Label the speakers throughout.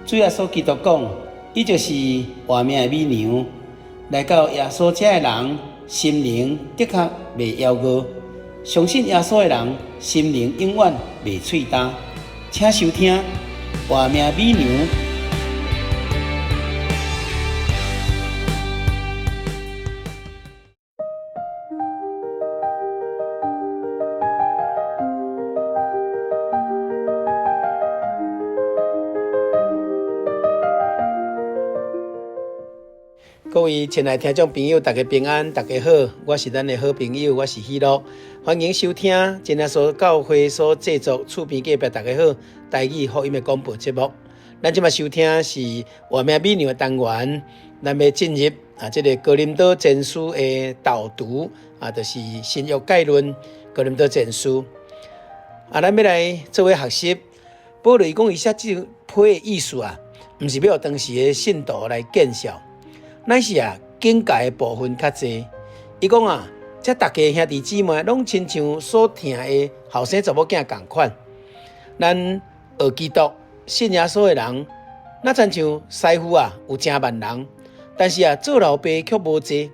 Speaker 1: 主耶穌基督講，伊就是活命的米糧。來到耶穌遮的人，心靈的確袂枵餓；相信耶穌的人，心靈永遠袂喙焦。請收聽《活命米糧》。各位親愛聽眾朋友，大家平安，大家好，我是咱的好朋友，我是喜樂，歡迎收聽真耶穌教會所製作厝邊隔壁大家好台語福音的廣播節目。咱這擺收聽是活命美娘的單元，咱欲進入啊，這個哥林多前書的導讀啊，就是新約概論哥林多前書。啊，咱欲來做伙學習。保羅伊講伊寫這批的意思啊，毋是欲予當時的信徒來見笑。乃是啊，警戒的部分較濟。伊講啊，這逐家兄弟姊妹攏親像所疼的後生查某囝仝款。咱學基督、信耶穌的人，若親像師傅啊，有成萬人，但是啊，做老爸卻無濟。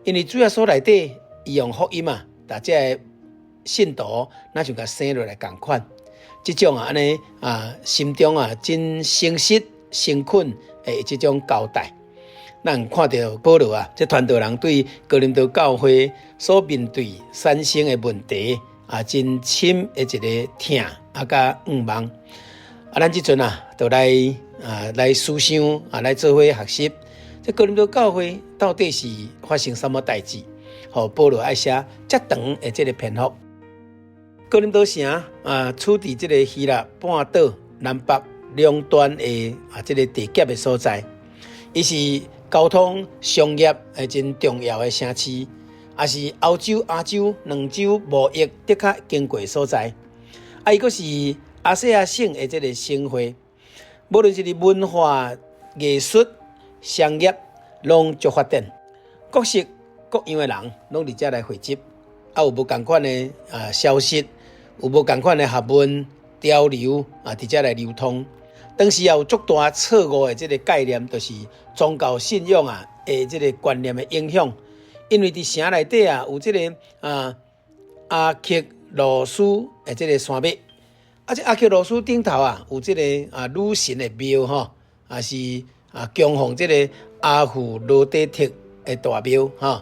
Speaker 1: 因為主耶穌內底，伊用福音啊，共這个信徒，若像共生落來仝款。這種啊，按呢啊，心中啊，真誠實、誠懇的這種交代。咱看著保羅啊，這傳道人對哥林多教會所面對產生的問題啊，真深的一个疼啊，佮向望。啊，咱這陣啊，就來啊來思想啊，來做伙學習。這哥林多教會到底是發生啥物代誌？予保羅愛寫遮長的這个篇幅。哥林多城啊，處佇這个希臘半島南北兩端的啊，這个地夾的所在，伊是交通商業的真重要的城市，也是歐洲、亞洲兩洲貿易的確經過所在。啊，伊閣是亞細亞省的這个省會，無論是佇文化、藝術、商業，攏足發展。各式各樣的人攏佇遮來匯集，啊，有無仝款的啊消息，有無仝款的學問潮流啊，佇遮來流通。當時也有足大錯誤的這个概念，就是宗教信仰啊的這个觀念的影響。因為佇城內底啊有這个啊阿克羅斯的這个山脈，啊這阿克羅斯頂頭啊有這个啊女神的廟吼，也是啊供奉這个阿芙羅底特的大廟吼。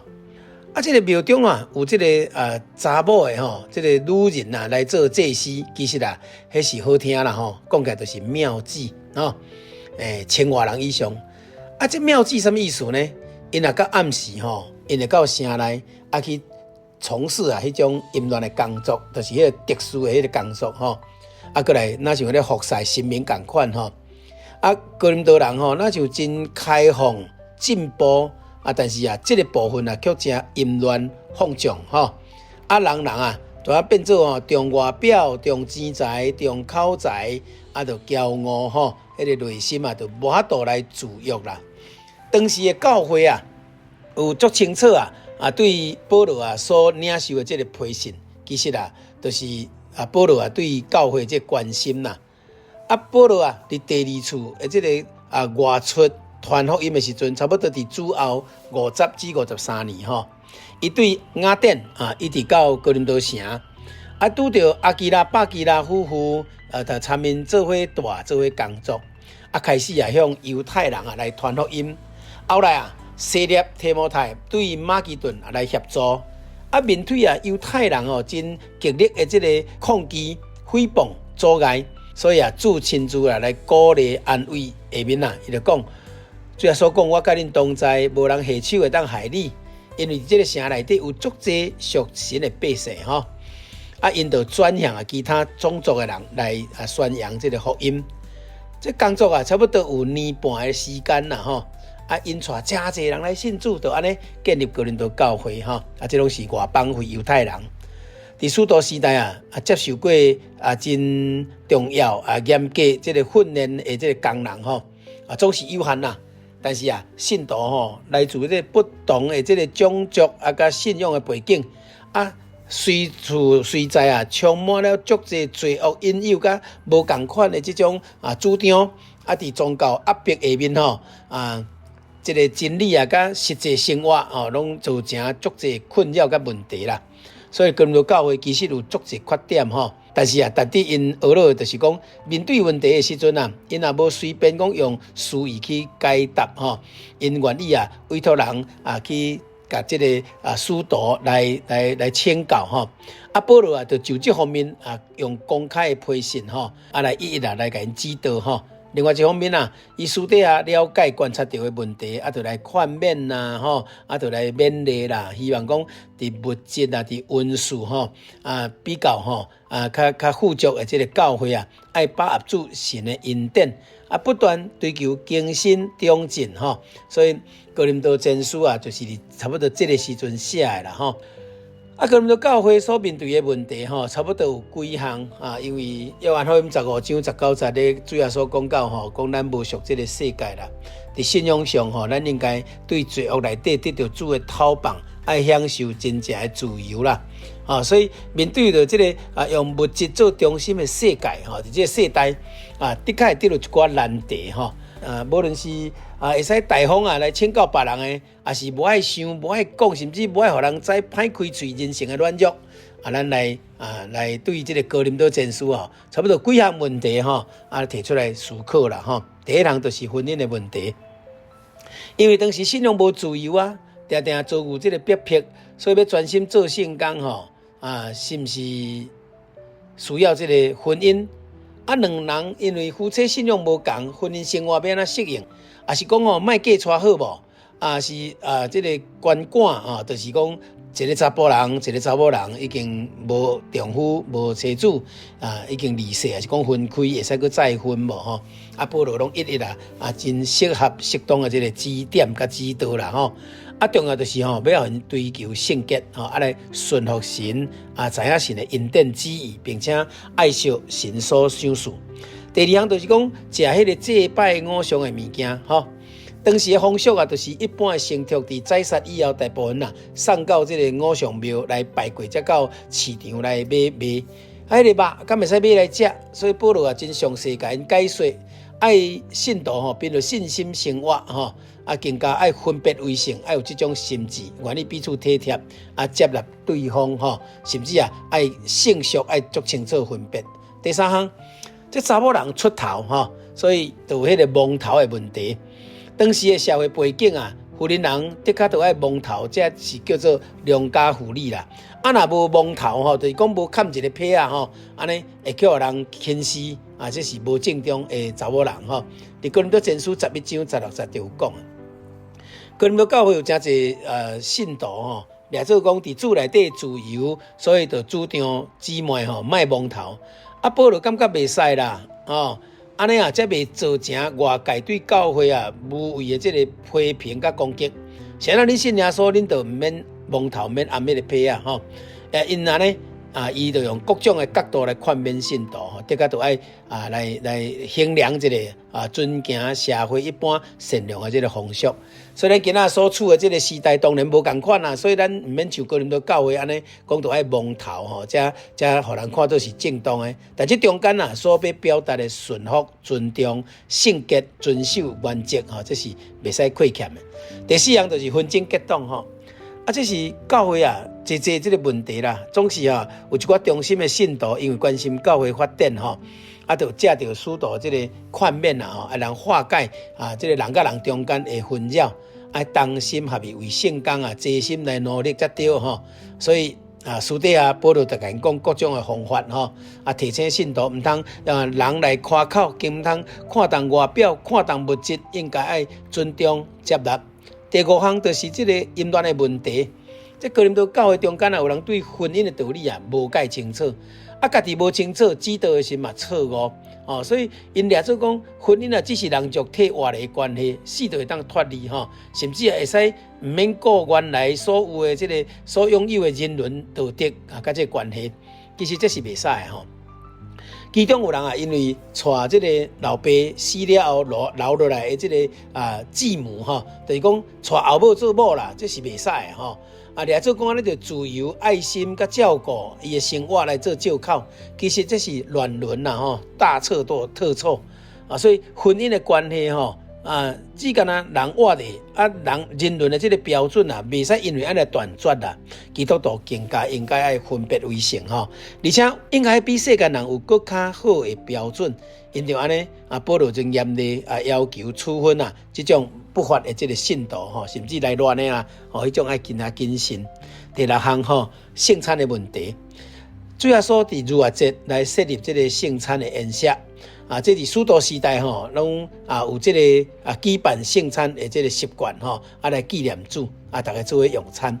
Speaker 1: 啊，這个廟中啊，有這个啊查某的吼，這个女人啊來做祭司，其實啊，彼是好聽啦吼，講起來就是廟姊吼，欸，千外人以上。啊，這廟姊啥物意思呢？𪜶若較暗時吼，𪜶會到城內啊去從事啊彼種淫亂的工作，就是彼個特殊的彼個工作吼。啊，閣來若像彼個服侍神明仝款吼。啊，哥林多人吼，若像真開放進步。啊，但是啊，這个部分啊，卻誠淫亂放縱吼。啊，人人啊，就啊變做吼，重外表、重錢財、重口才，啊，就驕傲吼。彼个內心啊，就無法度來自約啦。當時的教會啊，有足清楚啊，啊，對保羅啊所領受的這个批信，其實啊，就是啊，保羅啊對教會這个關心啦。啊，保羅啊，佇第二次的這个啊外出傳福音的時陣，差不多佇主後50至53年吼。伊對雅典啊，一直到哥林多城，啊，拄著亞居拉、百基拉夫婦啊，就參𪜶做伙蹛做伙工作，啊，開始啊向猶太人啊來傳福音。後來啊，設立提摩太對馬其頓啊來協助，啊，面對啊猶太人哦真極力的這个抗拒、誹謗、阻礙，所以啊，主親自啊來鼓勵安慰下面啊，伊就講。主耶穌講，我佮恁同在，無人下手會當害你，因為這个城內底有足濟屬神的百姓吼。啊，𪜶就轉向啊其他種族的人來啊宣揚這个福音。這工作啊，差不多有年半的時間啦吼。啊，𪜶帶誠濟人來信主，就按呢建立哥林多教會吼。啊，這攏是外邦非猶太人。佇使徒時代啊，啊接受過啊真重要啊嚴格這个訓練的這个工人吼，啊總是有限啦。但是啊，信徒吼來自這个不同的這个種族啊，佮信仰的背景啊，隨處隨在啊，充滿了足濟罪惡引誘佮無仝款的這種啊主張，啊，佇宗教壓迫下面吼啊，這个真理啊，佮實際生活吼，攏造成足濟困擾佮問題啦。所以哥林多教會其實有足濟缺點吼，但是啊，值得𪜶學落的就是講，面對問題的時陣啊，𪜶也無隨便講用私意去解答吼，𪜶願意啊委託人啊去共這个啊使徒來請教吼。啊，保羅啊，就就這方面啊，用公開的批信吼，啊來一一啊來共𪜶指導吼。另外一方面啊，伊私底下了解觀察著的問題，啊，就來勸勉啦，吼，啊，就來勉勵啦，希望講佇物質啊，佇恩賜吼，啊，比較吼，啊，較較富足的這个教會啊，愛把握住神的恩典，啊，不斷追求更新長進吼。所以哥林多前書啊，就是佇差不多這个時陣寫的啦，吼。啊，哥林多教會所面對的問題吼，差不多有幾項啊。因為約翰福音15章19節咧，主耶穌講到吼，講咱無屬這个世界啦。佇信仰上吼，咱應該對罪惡內底得著主的討放，愛享受真正的自由啦。啊，所以面對著這个啊，用物質做中心的世界吼，佇這个世代啊，的確會得著一寡難題吼。啊，無論是啊，會使大方啊來請教別人的，抑是無愛想、無愛講，甚至無愛予人知歹開喙人性的軟弱，啊，咱來啊來對這个哥林多前書吼，差不多幾項問題吼，啊提出來思考啦吼。第一項就是婚姻的問題，因為當時信仰無自由啊，定定遭遇這个逼迫，所以欲專心做聖工吼，啊，是毋是需要這个婚姻？啊，兩人因為夫妻信仰無仝，婚姻生活欲按怎適應？抑是講吼，莫嫁娶好無？啊是啊，這个鰥寡啊，就是講一个查埔人，一个查某人已經無丈夫、無妻子啊，已經離世，抑是講分開，會使閣再婚無吼？啊，保羅攏一一啊啊，真適合適當的這个指點佮指導啦吼。啊，重要就是吼，欲予𪜶追求聖潔吼，啊來順服神啊，知影神的恩典旨意，並且愛惜神所賞賜。第二項就是講，食彼个祭拜偶像的物件吼。當時的風俗啊，就是一般的牲畜佇宰殺以後，大部分啊送到這个偶像廟來拜過，才到市場來買賣。啊，彼个肉敢會使買來食？所以保羅啊，真詳細共𪜶解說，愛信徒吼，憑著信心生活吼。啊，更加愛分別為聖，愛有這種心志，願意彼此體貼，啊，接納對方吼，甚至啊，愛性俗愛足清楚分別。第三項，這查某人出頭吼，所以就有彼个蒙頭的問題。當時的社會背景啊，婦人人的確都愛蒙頭，這是叫做良家婦女啦。啊，若無蒙頭吼，就是講無崁一个披仔吼，按呢會予人輕視啊，這是無正當的查某人吼。佇哥林多前書11章16節就有講。哥林多教會有誠濟信徒吼，掠做講佇主內底自由，所以就主張姊妹吼莫蒙頭。啊，保羅感覺袂使啦，吼，按呢啊，才袂造成外界對教會啊無謂的這个批評佮攻擊。誰人恁信耶穌，恁就毋免蒙頭，毋免罨彼个披仔吼。𪜶按呢啊，伊就用各種的角度來勸勉信徒，吼，的確都愛啊來衡量這个啊尊敬社會一般善良的這个風俗。所以咱今仔所處的這个時代當然無仝款啦，所以咱毋免像哥林多教會按呢講著愛蒙頭吼，才才予人看做是正當的。但這中間啊，所欲表達的順服、尊重、聖潔、遵守原則吼，這是袂使虧欠的。第四項就是紛爭結黨吼。啊，這是教會啊，濟濟這个問題啦，總是啊有一寡忠心的信徒，因為關心教會發展吼，啊，就藉著使徒這个勸勉啊吼，啊，來化解啊，這个人佮人中間的紛擾，愛同心合意為聖工啊，齊心來努力才對吼。所以啊，私底下保羅就共𪜶講各種的方法吼，啊，提醒信徒毋通啊人來誇口，更毋通看重外表，看重物質，應該愛尊重接納。第五項就是這个淫亂的問題。這哥林多教會中間啊，有人對婚姻的道理啊無蓋清楚，啊，家己無清楚，指導的時嘛錯誤哦，所以𪜶掠做講婚姻啊，只是人族替活的關係，死就會當脫離吼，甚至會使毋免顧原來所有的這个所擁有的人倫道德啊，佮這个關係，其實這是袂使的吼。其中有人啊，因為娶這个老爸死了後留留落來的這个啊繼母吼，就是講娶後母做某啦，這是袂使的吼。啊，掠做講按呢著自由、愛心佮照顧伊的生活來做藉口，其實這是亂倫啦吼，大錯特錯啊！所以婚姻的關係吼啊，只干焦人活著啊，人人倫的這個標準啊，袂使因為按呢斷絕啦。基督徒更加應該愛分別為聖吼，而且應該比世間人有閣較好的標準。因著按呢啊，保羅真嚴厲啊，要求處分啊，這種不法的這個信徒吼，甚至來亂的啊，吼，彼種愛更加謹慎。第六項吼，聖餐的問題，主耶穌佇逾越節來設立這個聖餐的筵席啊，這佇使徒時代吼，攏啊有這個啊舉辦聖餐的這個習慣吼，啊來紀念主啊，逐家做伙用餐。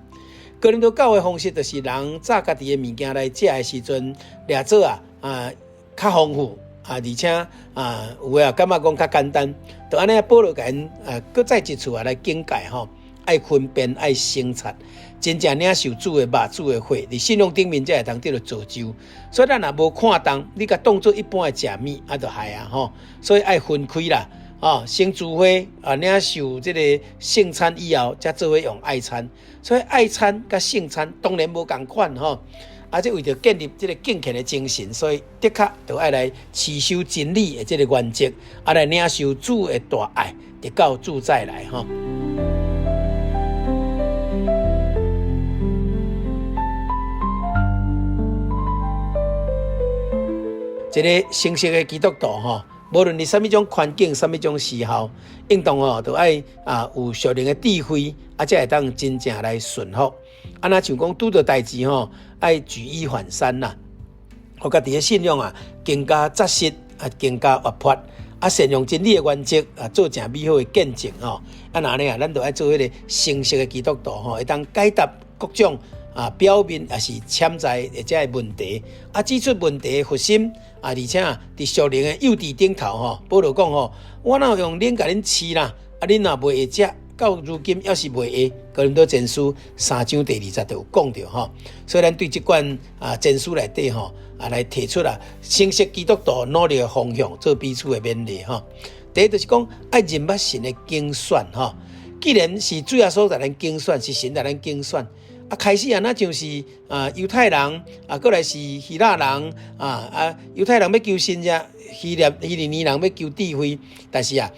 Speaker 1: 哥林多教會方式就是人紮家己的物件來食的時陣，掠做啊啊較豐富。啊，而且啊，有的也感覺講較簡單，就按呢，保羅共𪜶啊，閣再一次啊來警戒吼，愛分辨，愛省察，真正領受主的肉、主的血，佇信仰頂面才會當得著造就。所以咱若無看重，你共當做一般的食物，啊，就害啊吼。所以愛分開啦，吼，先聚會啊，領受這个聖餐以後，才做伙用愛餐。所以愛餐佮聖餐當然無仝款吼。啊！這為著建立這个敬虔的精神，所以的確著愛來持守真理的這个原則，啊來領受主的大愛，直到主再來吼。一个成熟的基督徒吼，無論佇啥物種環境、啥物種時候，應當吼著愛啊有屬靈的智慧，啊才會當真正來順服。啊，若像講拄著代誌吼，愛舉一反三啦，予家己的信仰啊更加紮實，啊更加活潑，啊善用真理的原則啊做正美好的見證吼。啊，若按呢啊，咱著愛做彼个成熟的基督徒吼，會當解答各種啊表面抑是潛在的這个問題，啊指出問題的核心，啊而且啊佇屬靈的幼稚頂頭吼，保羅講吼，我若有用奶共恁飼啦，啊恁若袂會食。到如今猶是袂會，哥林多前書三章第二節就有講著吼，所以咱對這卷啊前書內底吼啊來提出啊，成熟基督徒努力的方向，做彼此的勉勵吼。第一就是講愛認捌神的揀選吼，既然是主耶穌共咱揀選，是神共咱揀選，啊開始啊若像是啊猶太人啊，閣來是希臘人啊啊猶太人欲求神跡，希臘希利尼人欲求智慧，但是啊。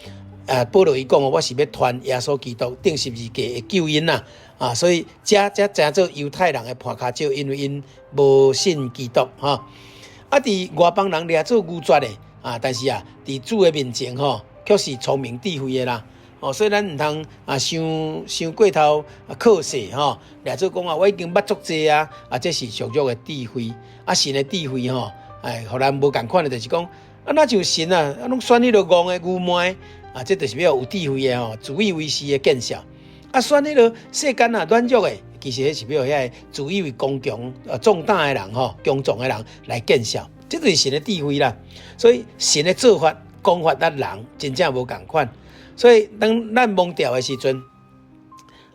Speaker 1: 啊，保羅伊講哦，我是欲傳耶穌基督釘十字架的救恩啦，啊，所以這才成做猶太人的絆跤石，因為𪜶無信基督吼。啊，佇外邦人掠做愚拙的啊，但是啊，佇主的面前吼，卻是聰明智慧的啦。哦，所以咱毋通啊，傷傷過頭啊，靠勢吼，掠做講啊，我已經捌足濟啊，啊，這是俗俗的智慧，啊，神的智慧吼，哎，予咱無仝款的，就是講啊，若像神啊，啊，攏選彼个戇的愚昧。啊，這就是欲有智慧的吼，自以為是的見笑。啊，選彼个世間啊軟弱的，其實彼是欲予遐个自以為剛強啊壯膽的人吼，強壯的人來見笑。這就是神的智慧啦。所以神的做法、講法，佮人真正無仝款。所以當咱懵掉的時陣，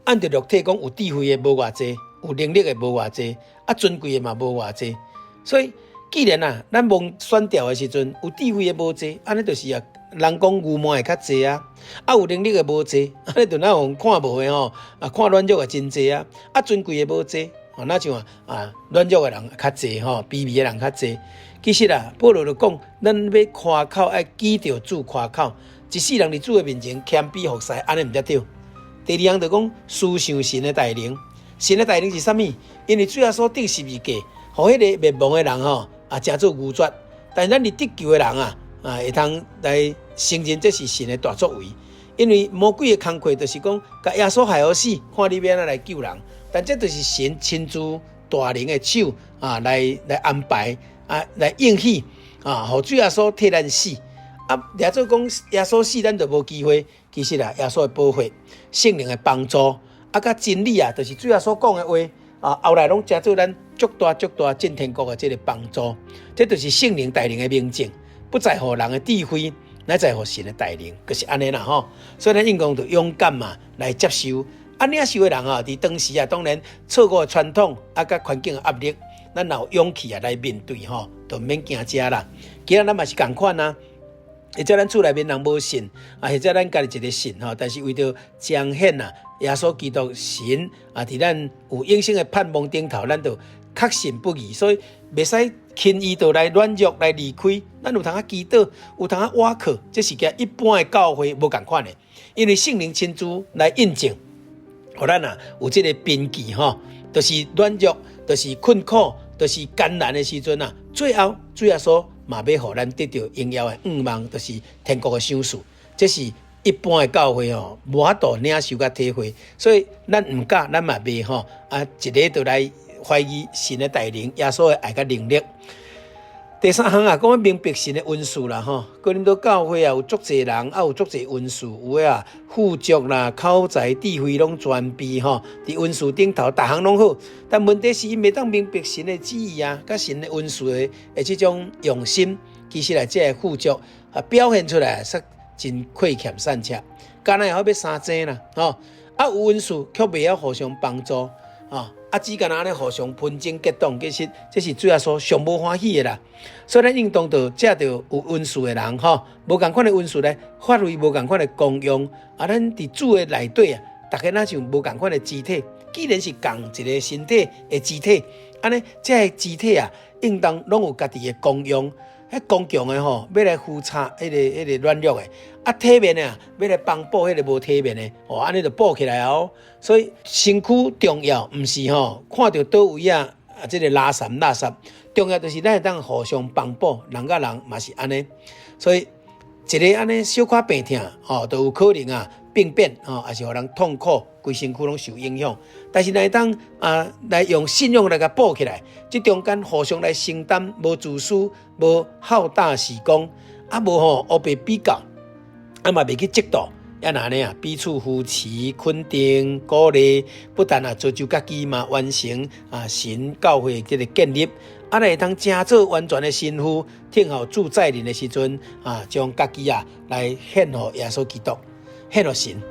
Speaker 1: 按著肉體講，有智慧的無偌濟，有能力的無偌濟，啊尊貴的嘛無偌濟。所以既然啊，咱懵選掉的時陣，有智慧的無濟，按呢就是啊。人講愚昧的較濟啊，啊有能力的無濟，按呢就若予人看無的吼，啊看軟弱的真濟啊，啊尊貴的無濟，啊若像啊軟弱的人較濟吼，卑微的人較濟。其實啊，保羅就講，咱欲誇口愛記著主誇口，一世人佇主的面前謙卑服侍，按呢毋才對。第二項就講思想神的大能，神的大能是啥物？因為主耶穌釘十字架，予彼个滅亡的人吼啊，成做愚拙，但是咱佇得救的人啊。啊，會通來承認這是神的大作為，因為魔鬼的工課就是講，共耶穌害予死，看你欲按怎來救人。但這就是神親自大能的手啊，來來安排啊，來應許啊，予主耶穌替咱死。啊，掠做講耶穌死，咱就無機會。其實啊，耶穌的寶血、聖靈的幫助，啊，佮真理啊，就是主耶穌講的話啊，後來攏成做咱足大足大進天國的這个幫助。這就是聖靈帶領的明證。不在乎人的智慧，乃在乎神的大能，就是按呢啦吼。所以咱應該著勇敢嘛，來接受。啊，領受的人啊，佇當時啊，當然錯誤的傳統啊，佮環境的壓力，咱若有勇氣啊來面對吼，就毋免驚這啦。其實咱嘛是仝款啊，或者咱厝內面人無信啊，或者咱家己一个信吼，但是為著彰顯啊，耶穌基督神啊，佇咱有永生的盼望頂頭，咱就確信不疑，所以袂使輕易就來軟弱來離開。咱有通啊祈禱，有通啊倚靠，這是佮一般的教會無仝款的，因為聖靈親自來印證，予咱啊有這個憑據吼，就是軟弱，就是困苦，就是艱難的時陣啊，最後主耶穌嘛欲予咱得著榮耀的向望，就是天國的賞賜，這是一般的教會吼，無法度領受佮體會，所以咱毋敢，咱嘛袂吼啊，一个就來懷疑神的大能，耶穌的愛佮能力。第三項啊，講欲明白神的恩賜啦吼。哥林多教會啊，有足濟人啊，有足濟恩賜，有的啊富足啦，口才智慧攏全備吼。佇恩賜頂頭，逐項攏好。但問題是，𪜶袂當明白神的旨意啊，佮神的恩賜的這種用心，其實來這个富足啊，表現出來煞真虧欠散赤，敢若會曉欲相爭啦吼。啊，有恩賜卻袂曉互相幫助啊。啊，只干焦按呢互相紛爭結黨，其實這是主耶穌上無歡喜的啦。所以咱應當著藉著有恩賜的人吼，無仝款的恩賜來發揮無仝款的功用。啊，咱佇主的內底啊，逐家若像無仝款的肢體，既然是仝一个身體的肢體，按呢，這个肢體啊，應當攏有家己的功用。彼剛強的吼，欲來扶持彼个軟弱的；啊，體面的啊，欲來幫補彼个無體面的，哦，按呢就補起來哦。所以身軀重要，毋是吼看著佗位啊，啊，這个垃圾垃圾，重要就是咱會當互相幫補，人佮人嘛是按呢。所以一个按呢小可病疼，吼，就有可能啊病變，吼，也是予人痛苦，規身軀攏受影響。但是若會當啊來用信仰來共補起來，這中間互相來承擔，無自私，無好大喜功，啊無吼烏白比較，啊嘛袂去嫉妒，啊若按呢啊彼此扶持、肯定、鼓勵，不但啊造就家己嘛，完成啊神教會這个建立，啊，會當成做完全的新婦，聽候主再臨的時陣啊，將家己啊來獻予耶穌基督，獻予神。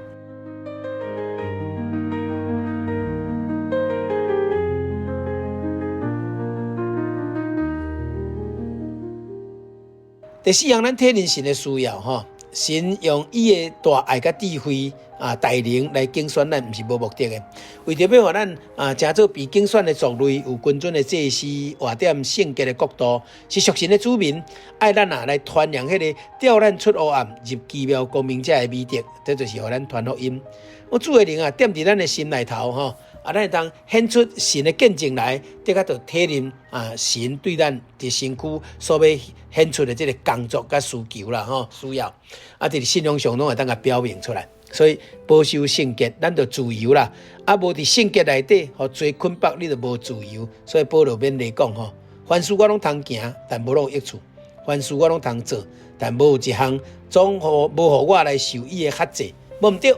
Speaker 1: 第四項，咱體認神的需要吼，神用伊的大愛佮智慧啊大能來揀選咱，毋是無目的的。為著欲予咱啊，成做被揀選的族類，有君尊的祭司，活踮聖潔的國度，是屬神的子民。愛咱啊來傳揚彼个召咱出黑暗入奇妙光明者的美德，這就是予咱傳福音。我主的靈啊，踮佇咱的心內頭吼。啊，咱會當顯出神的見證來，的確就體認啊，神對咱佇身軀所欲顯出的這个工作佮需求啦，吼，需要啊，佇信仰上攏會當共表明出來。所以保守聖潔，咱就自由啦。啊，無佇聖潔內底，予罪捆綁，你就無自由。所以保羅勉勵講吼，凡事我攏通行，但無攏有益處；凡事我攏通做，但無有一項總予無予我來受伊的轄制，無毋對。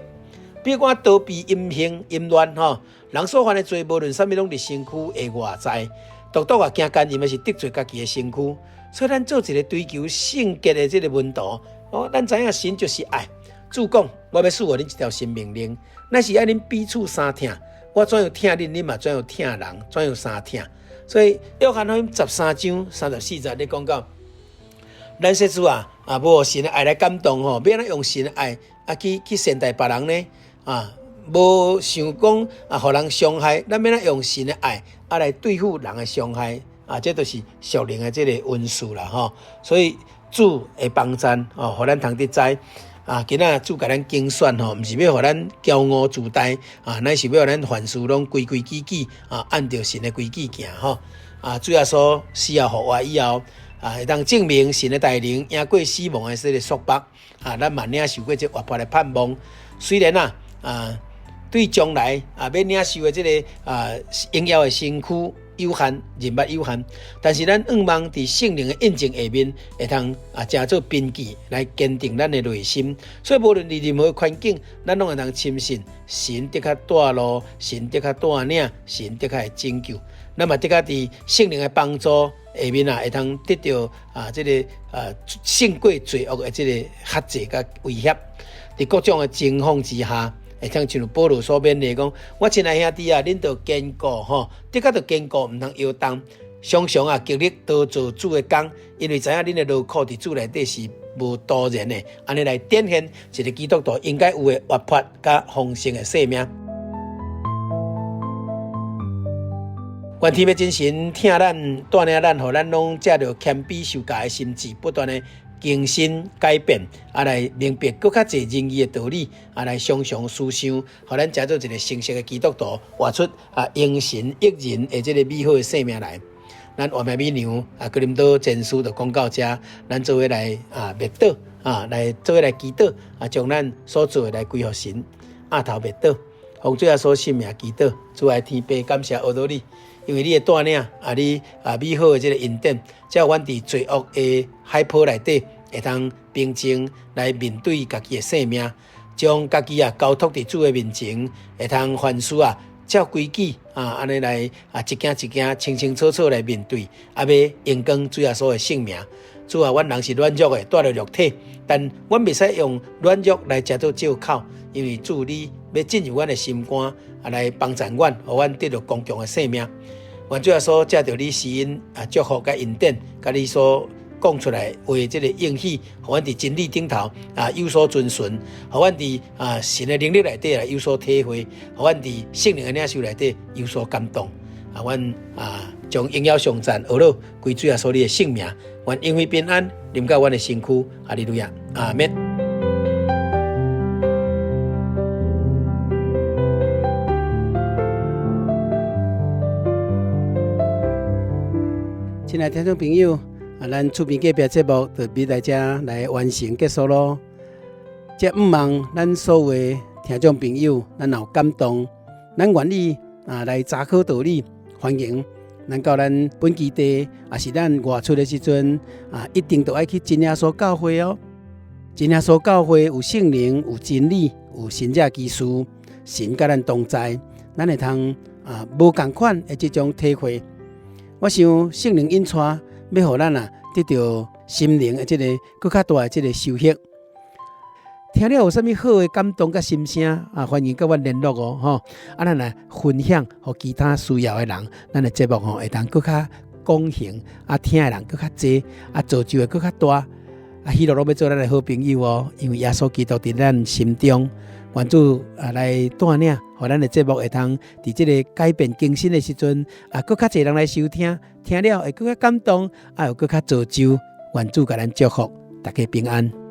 Speaker 1: 比如講逃避淫行、淫亂，吼，人所犯的罪，無論啥物攏佇身軀的外在，獨獨啊行姦淫的是得罪家己的身軀。所以咱做一个追求聖潔的這个門徒，哦，咱知影神就是愛。主講，我欲賜予恁一條新命令，乃是愛恁彼此相疼。我怎樣疼恁，恁嘛怎樣疼人，怎樣相疼。所以約翰福音13章34節咧講到，咱說主啊，啊無予神的愛來感動吼，欲按怎用神的愛啊去去善待別人呢？啊，無想講啊，予人傷害，咱欲按怎用神的愛啊來對付人的傷害啊？這就是屬靈的這个恩賜啦吼。所以主會幫贊哦，予咱通得知啊，今仔主共咱揀選吼，毋是欲予咱驕傲自大啊，乃是欲予咱凡事攏規規矩矩啊，按著神的規矩行吼。啊，主耶穌死後復活以後啊，會當證明神的大能贏過死亡的這个束縛啊，咱嘛領受過這活潑的盼望。雖然啊，啊，對將來啊，欲領受的這个啊榮耀的身軀有限，人物有限，但是咱向望佇聖靈的印證下面，會通啊，成做憑據來堅定咱的內心。所以無論佇任何環境，咱攏會當深信神的確帶路，神的確帶領，神的確會拯救。咱嘛的確佇聖靈的幫助下面啊，會通得著啊，這个啊勝過罪惡的這个轄制佮威脅。佇各種的情況之下，會通像保羅所勉勵講：我親愛兄弟啊，恁著堅固吼，的確著堅固，毋通搖動。常常啊，極力多做主的工，因為知影恁的勞苦佇主內底是無徒然的，按呢來展現一个基督徒應該有的活潑佮豐盛的生命。願天父真神疼咱帶領咱，予咱攏藉著謙卑受教的心志，不斷的更新改變，啊來明白閣較濟仁義的道理，啊來常常思想，予咱成做一个成熟的基督徒，活出啊榮神益人的這个美好的生命來。咱活命美娘啊，哥林多前書就講到遮，咱做伙來啊默禱啊，來做伙來祈禱啊，將咱所做的來歸予神，阿頭默禱，奉主耶穌聖名祈禱，主愛天父感謝阿多你。因為你的帶領，啊，你啊美好的這個恩典，才予阮佇罪惡的海波內底，會當平靜來面對家己的生命，將家己啊交託佇主的面前，會通凡事啊照規矩啊，按呢來啊一件一件清清楚楚來面對，啊欲榮光主耶穌的聖名。主啊，阮人是軟弱的，帶著肉體，但阮袂使用軟弱來成做藉口，因為主你欲進入阮的心肝，啊來幫助阮，予阮得著剛強的生命。願主耶穌藉著你施恩啊祝福佮恩典，佮你所講出來話這个應許，予阮佇真理頂頭啊有所遵循，予阮佇啊神的能力內底來有所體會，予阮佇聖靈的領袖內底有所感動。啊，阮啊將榮耀頌讚呵咾歸主耶穌你的聖名，願恩惠平安臨到阮的身軀。哈利路亞，阿們。親愛聽眾朋友，啊，咱厝邊隔壁節目就欲來遮來完成結束囉。這毋望咱所有的聽眾朋友，咱若有感動，咱願意啊來查考道理，歡迎咱到咱本基地，抑是咱外出的時陣啊，一定都愛去真耶穌教會哦。真耶穌教會有聖靈，有真理，有神蹟奇事，神佮咱同在，咱會通啊無仝款的這種體會。我想聖靈引帶，欲予咱啊得著心靈的這个閣較大的這个收穫。聽了有啥物好的感動佮心聲啊，歡迎佮阮聯絡哦，吼！啊，咱來分享予其他需要的人，咱的節目吼會當閣較廣行，啊，聽的人閣較濟，啊，造就會閣較大。啊，彼攏攏欲做咱的好朋友哦，因為耶穌基督佇咱心中，願主啊來帶領，予咱的節目會通佇這个改變更新的時陣，啊，閣較濟人來收聽，聽了會閣較感動，啊，又閣較造就，願主共咱祝福，大家平安。